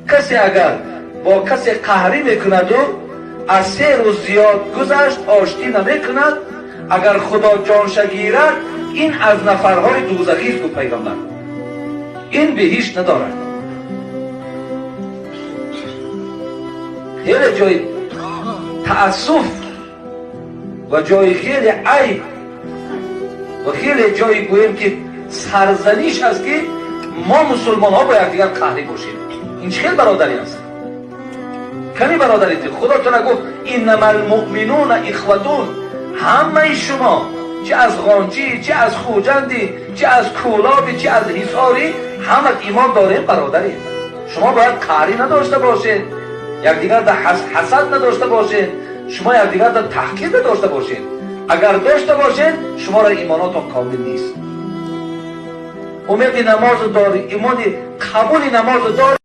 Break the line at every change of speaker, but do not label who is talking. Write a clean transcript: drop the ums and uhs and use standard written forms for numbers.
Касе агар бо касе қаҳрӣ мекунаду аз 3 рӯз зиёд гузашт, оштӣ намекунад, агар Худо ҷонша гирад, ин аз нафарҳои дӯзахист, гуфт пайғамбар. Ин биҳишт надорад. Хеле ҷои таассуф ва ҷои хеле айб ва хеле ҷои, гӯем ки, сарзаниш аст, ки мо мусулмонҳо бо якдигар қаҳрӣ бошем. Ин чӣ хел бародарӣ аст? Кани бародарӣ? Худо тура гуфт: «Иннама алмуъминуна ихватун». Ҳамаи шумо, чи аз Ғончӣ, чи аз Хуҷандӣ, чи аз Кӯлобӣ, чи аз Ҳисорӣ, ҳама имон дорем, бародарем. Шумо бояд қаҳрӣ надошта бошед, якдигар дар ҳасад надошта бошед, шумо якдигар дар таҳқир надошта бошед. Агар дошта бошед, шуморо имонотон комил нест. Умеди намозу дорӣ, имони қабули намозу дорӣ.